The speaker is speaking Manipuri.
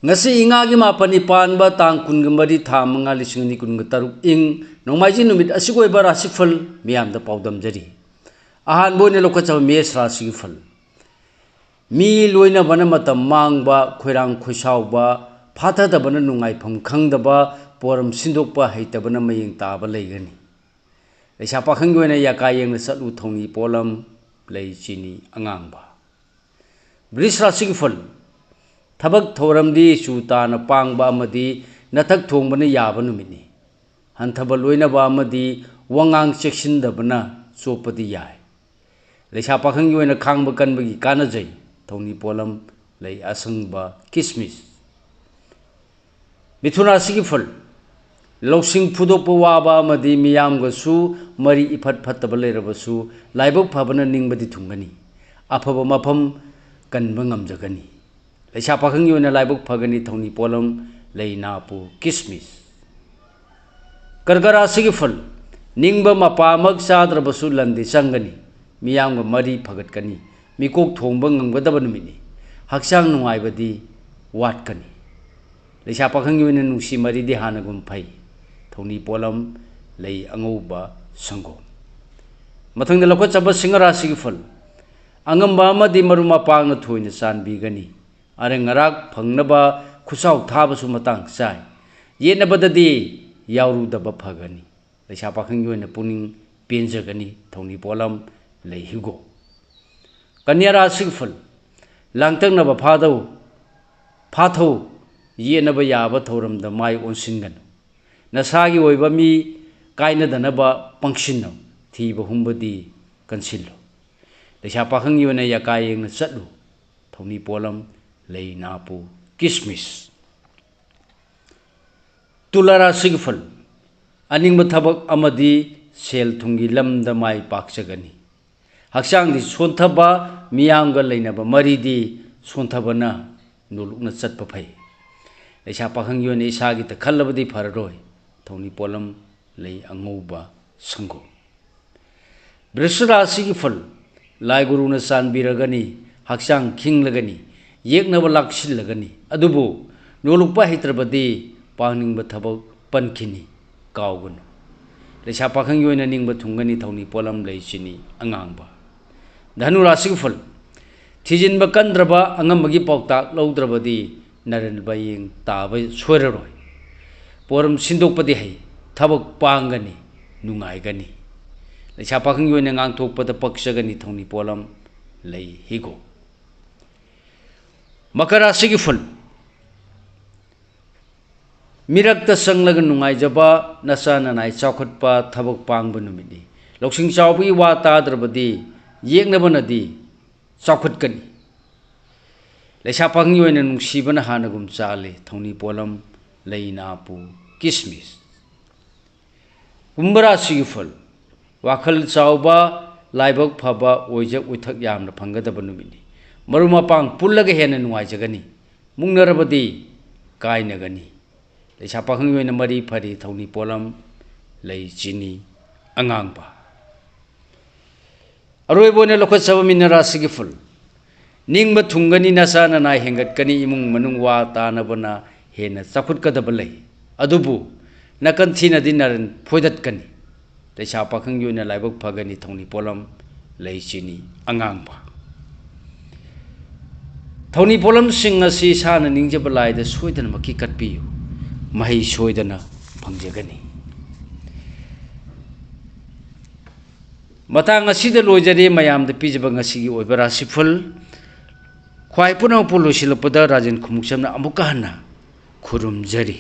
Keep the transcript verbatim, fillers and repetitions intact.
ꯉꯁꯤ ꯏꯉꯥꯒꯤ ꯃꯥꯄꯟꯅꯤ ꯄꯥꯟꯕ ꯇꯥꯡ ꯀꯨꯟꯒ ꯃꯔꯤ, ꯊꯥ ꯃꯉꯥ, ꯂꯤꯁꯤꯡ ꯑꯅꯤ ꯀꯨꯟꯒ ꯇꯔꯨꯛ, ꯏꯪ ꯅꯣꯡꯃꯥꯏꯖꯤꯡ ꯅꯨꯃꯤꯠ ꯑꯁꯤꯒꯤ ꯑꯣꯏꯕ ꯔꯥꯁꯤꯐꯜ ꯃꯤꯌꯥꯝꯗ ꯄꯥꯎꯗꯝꯖꯔꯤ꯫ ꯑꯍꯥꯟꯕ ꯑꯣꯏꯅ ꯂꯧꯈꯠꯆꯕ ꯃꯦꯁ ꯔꯥꯁꯤꯒꯤ ꯐꯜ꯫ ꯃꯤ ꯂꯣꯏꯅꯕꯅ ꯃꯇꯝ ꯃꯥꯡꯕ, ꯈꯣꯏꯔꯥꯡ ꯈꯣꯏꯁꯥꯎꯕ, ꯐꯥꯊꯗꯕꯅ ꯅꯨꯡꯉꯥꯏꯐꯝ ꯈꯪꯗꯕ, ꯄꯣꯔꯝ ꯁꯤꯟꯗꯣꯛꯄ ꯍꯩꯇꯕꯅ ꯃꯌꯦꯡ ꯇꯥꯕ ꯂꯩꯒꯅꯤ꯫ ꯂꯩꯁꯥ ꯄꯥꯈꯪꯒꯤ ꯑꯣꯏꯅ ꯌꯥꯀꯥ ꯌꯦꯡꯅ ꯆꯠꯂꯨ, ꯊꯧꯅꯤ ꯄꯣꯠꯂꯝ ꯂꯩ ꯆꯤꯅꯤ ꯑꯉꯥꯡꯕ꯫ ꯕ꯭ꯔꯤꯖ ꯔꯥꯁꯤꯒꯤ ꯐꯜ꯫ ꯊꯕꯛ ꯊꯧꯔꯝꯗꯤ ꯆꯨ ꯇꯥꯅ ꯄꯥꯡꯕ ꯑꯃꯗꯤ ꯅꯊꯛ ꯊꯣꯡꯕꯅ ꯌꯥꯕ ꯅꯨꯃꯤꯠꯅꯤ꯫ ꯍꯟꯊꯕ ꯂꯣꯏꯅꯕ ꯑꯃꯗꯤ ꯋꯥꯉꯥꯡ ꯆꯦꯛꯁꯤꯟꯗꯕꯅ ꯆꯣꯞꯄꯗꯤ ꯌꯥꯏ꯫ ꯂꯩꯁꯥ ꯄꯥꯈꯪꯒꯤ ꯑꯣꯏꯅ ꯈꯥꯡꯕ ꯀꯟꯕꯒꯤ ꯀꯥꯟꯅꯖꯩ꯫ ꯊꯧꯅꯤ ꯄꯣꯠꯂꯝ ꯂꯩ ꯑꯁꯪꯕ, ꯀꯤꯁꯃꯤꯁ꯫ ꯃꯤꯊꯨꯟ ꯔꯥꯁꯤꯒꯤ ꯐꯜ꯫ ꯂꯧꯁꯤꯡ ꯐꯨꯗꯣꯛꯄ ꯋꯥꯕ ꯑꯃꯗꯤ ꯃꯤꯌꯥꯝꯒꯁꯨ ꯃꯔꯤ ꯏꯐꯠ ꯐꯠꯇꯕ ꯂꯩꯔꯕꯁꯨ, ꯂꯥꯏꯕꯛ ꯐꯕꯅ ꯅꯤꯡꯕꯗꯤ ꯊꯨꯡꯒꯅꯤ꯫ ꯑꯐꯕ ꯃꯐꯝ ꯀꯟꯕ ꯉꯝꯖꯒꯅꯤ꯫ ꯂꯩꯁꯥ ꯄꯥꯈꯪꯒꯤ ꯑꯣꯏꯅ ꯂꯥꯏꯕꯛ ꯐꯒꯅꯤ꯫ ꯊꯧꯅꯤ ꯄꯣꯠꯂꯝ ꯂꯩ ꯅꯥꯄꯨ, ꯀꯤꯁꯃꯤꯁ꯫ ꯀꯔꯀ ꯔꯥꯁꯤꯒꯤ ꯐꯜ꯫ ꯅꯤꯡꯕ ꯃꯄꯥꯃꯛ ꯆꯥꯗ꯭ꯔꯕꯁꯨ ꯂꯟꯗꯤ ꯆꯪꯒꯅꯤ꯫ ꯃꯤꯌꯥꯝꯒ ꯃꯔꯤ ꯐꯒꯠꯀꯅꯤ꯫ ꯃꯤꯀꯣꯛ ꯊꯣꯡꯕ ꯉꯝꯒꯗꯕ ꯅꯨꯃꯤꯠꯅꯤ꯫ ꯍꯛꯆꯥꯡ ꯅꯨꯡꯉꯥꯏꯕꯗꯤ ꯋꯥꯠꯀꯅꯤ꯫ ꯂꯩꯁꯥ ꯄꯥꯈꯪꯒꯤ ꯑꯣꯏꯅ ꯅꯨꯡꯁꯤ ꯃꯔꯤꯗꯤ ꯍꯥꯟꯅꯒꯨꯝ ꯐꯩ꯫ ꯊꯧꯅꯤ ꯄꯣꯠꯂꯝ ꯂꯩ ꯑꯉꯧꯕ, ꯁꯪꯒꯣꯝ꯫ ꯃꯊꯪꯗ ꯂꯧꯈꯠꯆꯕ ꯁꯤꯡꯍ ꯔꯥꯁꯤꯒꯤ ꯐꯜ꯫ ꯑꯉꯝꯕ ꯑꯃꯗꯤ ꯃꯔꯨꯞ ꯃꯄꯥꯡꯅ ꯊꯣꯏꯅ ꯆꯥꯟꯕꯤꯒꯅꯤ꯫ ꯑꯔꯪ ꯑꯔꯥꯛ ꯐꯪꯅꯕ ꯈꯨꯠꯁꯥꯎ ꯊꯥꯕꯁꯨ ꯃꯇꯥꯡ ꯆꯥꯏ꯫ ꯌꯦꯠꯅꯕꯗꯗꯤ ꯌꯥꯎꯔꯨꯗꯕ ꯐꯒꯅꯤ꯫ ꯂꯩꯁꯥ ꯄꯥꯈꯪꯒꯤ ꯑꯣꯏꯅ ꯄꯨꯛꯅꯤꯡ ꯄꯦꯟꯖꯒꯅꯤ꯫ ꯊꯧꯅꯤ ꯄꯣꯠꯂꯝ ꯂꯩ ꯍꯤꯒꯣꯛ꯫ ꯀꯟꯌꯥ ꯔꯥꯁꯤꯒꯤ ꯐꯜ꯫ ꯂꯥꯡꯇꯛꯅꯕ ꯐꯥꯗꯧ, ꯐꯥꯊꯧ, ꯌꯦꯠꯅꯕ ꯌꯥꯕ ꯊꯧꯔꯝꯗ ꯃꯥꯏ ꯑꯣꯟꯁꯤꯟꯒꯅꯨ꯫ ꯅꯁꯥꯒꯤ ꯑꯣꯏꯕ ꯃꯤ ꯀꯥꯏꯅꯗꯅꯕ ꯄꯪꯁꯤꯟꯅꯧ꯫ ꯊꯤꯕ ꯍꯨꯝꯕꯗꯤ ꯀꯟꯁꯤꯜꯂꯨ꯫ ꯂꯩꯁꯥ ꯄꯥꯈꯪꯒꯤ ꯑꯣꯏꯅ ꯌꯥꯀꯥ ꯌꯦꯡꯅ ꯆꯠꯂꯨ꯫ ꯊꯧꯅꯤ ꯄꯣꯠꯂꯝ ꯂꯩ ꯅꯥꯄꯨ, ꯀꯤꯁꯃꯤꯁ꯫ ꯇꯨꯂꯥ ꯔꯥꯁꯤꯒꯤ ꯐꯜ꯫ ꯑꯅꯤꯡꯕ ꯊꯕꯛ ꯑꯃꯗꯤ ꯁꯦꯜ ꯊꯨꯝꯒꯤ ꯂꯝꯗ ꯃꯥꯏ ꯄꯥꯛꯆꯒꯅꯤ꯫ ꯍꯛꯆꯥꯡꯗꯤ ꯁꯣꯟꯊꯕ, ꯃꯤꯌꯥꯝꯒ ꯂꯩꯅꯕ ꯃꯔꯤꯗꯤ ꯁꯣꯟꯊꯕꯅ ꯅꯣꯂꯨꯛꯅ ꯆꯠꯄ ꯐꯩ꯫ ꯂꯩꯁꯥ ꯄꯥꯈꯪꯒꯤ ꯑꯣꯏꯅ ꯏꯁꯥꯒꯤꯇ ꯈꯜꯂꯕꯗꯤ ꯐꯔꯔꯣꯏ꯫ ꯊꯧꯅꯤ ꯄꯣꯠꯂꯝ ꯂꯩ ꯑꯉꯧꯕ, ꯁꯪꯒꯣꯝ꯫ ꯕ꯭ꯔꯤꯁ ꯔꯥꯁꯤꯒꯤ ꯐꯜ꯫ ꯂꯥꯏ ꯒꯨꯔꯨꯅ ꯆꯥꯟꯕꯤꯔꯒꯅꯤ, ꯍꯛꯆꯥꯡ ꯈꯤꯡꯂꯒꯅꯤ, ꯌꯦꯛꯅꯕ ꯂꯥꯛꯁꯤꯜꯂꯒꯅꯤ꯫ ꯑꯗꯨꯕꯨ ꯅꯣꯂꯨꯛꯄ ꯍꯩꯇ꯭ꯔꯕꯗꯤ ꯄꯥꯡꯅꯤꯡꯕ ꯊꯕꯛ ꯄꯟꯈꯤꯅꯤ, ꯀꯥꯎꯒꯅꯨ꯫ ꯂꯩꯁꯥ ꯄꯥꯈꯪꯒꯤ ꯑꯣꯏꯅ ꯅꯤꯡꯕ ꯊꯨꯡꯒꯅꯤ, ꯊꯧꯅꯤ ꯄꯣꯠꯂꯝ ꯂꯩ ꯆꯤꯅꯤ ꯑꯉꯥꯡꯕ꯫ ꯙꯅꯨ ꯔꯥꯁꯤꯒꯤ ꯐꯨꯜ, ꯊꯤꯖꯤꯟꯕ ꯀꯟꯗ꯭ꯔꯕ, ꯑꯉꯝꯕꯒꯤ ꯄꯥꯎꯇꯥꯛ ꯂꯧꯗ꯭ꯔꯕꯗꯤ ꯅꯔꯟ ꯕꯌꯦꯡ ꯇꯥꯕ ꯁꯣꯏꯔꯔꯣꯏ꯫ ꯄꯣꯔꯝ ꯁꯤꯟꯗꯣꯛꯄꯗꯤ ꯍꯩ, ꯊꯕꯛ ꯄꯥꯡꯒꯅꯤ, ꯅꯨꯡꯉꯥꯏꯒꯅꯤ꯫ ꯂꯩꯁꯥ ꯄꯥꯈꯪꯒꯤ ꯑꯣꯏꯅ ꯉꯥꯡꯊꯣꯛꯄꯗ ꯄꯛꯆꯒꯅꯤ, ꯊꯧꯅꯤ ꯄꯣꯠꯂꯝ ꯂꯩ ꯍꯤꯒꯣꯛ꯫ ꯃꯀꯔ ꯔꯥꯁꯤꯒꯤ ꯐꯨꯜ, ꯃꯤꯔꯛꯇ ꯆꯪꯂꯒ ꯅꯨꯡꯉꯥꯏꯖꯕ, ꯅꯆꯥ ꯅꯅꯥꯏ ꯆꯥꯎꯈꯠꯄ, ꯊꯕꯛ ꯄꯥꯡꯕ ꯅꯨꯃꯤꯠꯅꯤ꯫ ꯂꯧꯁꯤꯡ ꯆꯥꯎꯕꯒꯤ ꯋꯥ ꯇꯥꯗ꯭ꯔꯕꯗꯤ ꯌꯦꯛꯅꯕꯅꯗꯤ ꯆꯥꯎꯈꯠꯀꯅꯤ꯫ ꯂꯩꯁꯥ ꯄꯥꯈꯪꯒꯤ ꯑꯣꯏꯅ ꯅꯨꯡꯁꯤꯕꯅ ꯍꯥꯟꯅꯒꯨꯝ ꯆꯥꯜꯂꯤ, ꯊꯧꯅꯤ ꯄꯣꯠꯂꯝ ꯂꯩ ꯅꯥꯄꯨ ꯀꯤꯁꯃꯤꯁ꯫ ꯀꯨꯝꯚ ꯔꯥꯁꯤꯒꯤ ꯐꯜ, ꯋꯥꯈꯜ ꯆꯥꯎꯕ, ꯂꯥꯏꯕꯛ ꯐꯕ, ꯑꯣꯏꯖ ꯑꯣꯏꯊꯛ ꯌꯥꯝꯅ ꯐꯪꯒꯗꯕ ꯅꯨꯃꯤꯠꯅꯤ꯫ ꯃꯔꯨꯞ ꯃꯄꯥꯡ ꯄꯨꯜꯂꯒ ꯍꯦꯟꯅ ꯅꯨꯡꯉꯥꯏꯖꯒꯅꯤ꯫ ꯃꯨꯛꯅꯔꯕꯗꯤ ꯀꯥꯏꯅꯒꯅꯤ꯫ ꯂꯩꯁꯥ ꯄꯥꯈꯪꯒꯤ ꯑꯣꯏꯅ ꯃꯔꯤ ꯐꯔꯤ, ꯊꯧꯅꯤ ꯄꯣꯠꯂꯝ ꯂꯩ ꯆꯤꯅꯤ ꯑꯉꯥꯡꯕ꯫ ꯑꯔꯣꯏꯕ ꯑꯣꯏꯅ ꯂꯧꯈꯠꯆꯕ ꯃꯤꯅ ꯔꯥꯁꯤꯒꯤ ꯐꯨꯜ, ꯅꯤꯡꯕ ꯊꯨꯡꯒꯅꯤ, ꯅꯆꯥ ꯅꯅꯥꯏ ꯍꯦꯟꯒꯠꯀꯅꯤ, ꯏꯃꯨꯡ ꯃꯅꯨꯡ ꯋꯥ ꯇꯥꯅꯕꯅ ꯍꯦꯟꯅ ꯆꯥꯎꯈꯠꯀꯗꯕ ꯂꯩ꯫ ꯑꯗꯨꯕꯨ ꯅꯥꯀꯟ ꯊꯤꯅꯗꯤ ꯅꯔꯟ ꯐꯣꯏꯗꯠꯀꯅꯤ꯫ ꯂꯩꯁꯥ ꯄꯥꯈꯪꯒꯤ ꯑꯣꯏꯅ ꯂꯥꯏꯕꯛ ꯐꯒꯅꯤ, ꯊꯧꯅꯤ ꯄꯣꯠꯂꯝ ꯂꯩ ꯆꯤꯅꯤ ꯑꯉꯥꯡꯕ꯫ ꯊꯧꯅꯤ ꯄꯣꯠꯂꯝꯁꯤꯡ ꯑꯁꯤ ꯏꯁꯥꯅ ꯅꯤꯡꯖꯕ ꯂꯥꯏꯗ ꯁꯣꯏꯗꯅꯃꯛꯀꯤ ꯀꯠꯄꯤꯌꯨ, ꯃꯍꯩ ꯁꯣꯏꯗꯅ ꯐꯪꯖꯒꯅꯤ꯫ ꯃꯇꯥꯡ ꯑꯁꯤꯗ ꯂꯣꯏꯖꯔꯦ ꯃꯌꯥꯝꯗ ꯄꯤꯖꯕ ꯉꯁꯤꯒꯤ ꯑꯣꯏꯕ ꯔꯥꯁꯤꯐꯜ꯫ ꯈ꯭ꯋꯥꯏ ꯄꯨꯝꯅꯃꯛꯄꯨ ꯂꯣꯏꯁꯤꯜꯂꯛꯄꯗ ꯔꯥꯖꯦꯟ ꯈꯨꯃꯨꯛꯆꯝꯅ ꯑꯃꯨꯛꯀ ꯍꯟꯅ ꯈꯨꯔꯨꯝꯖꯔꯤ꯫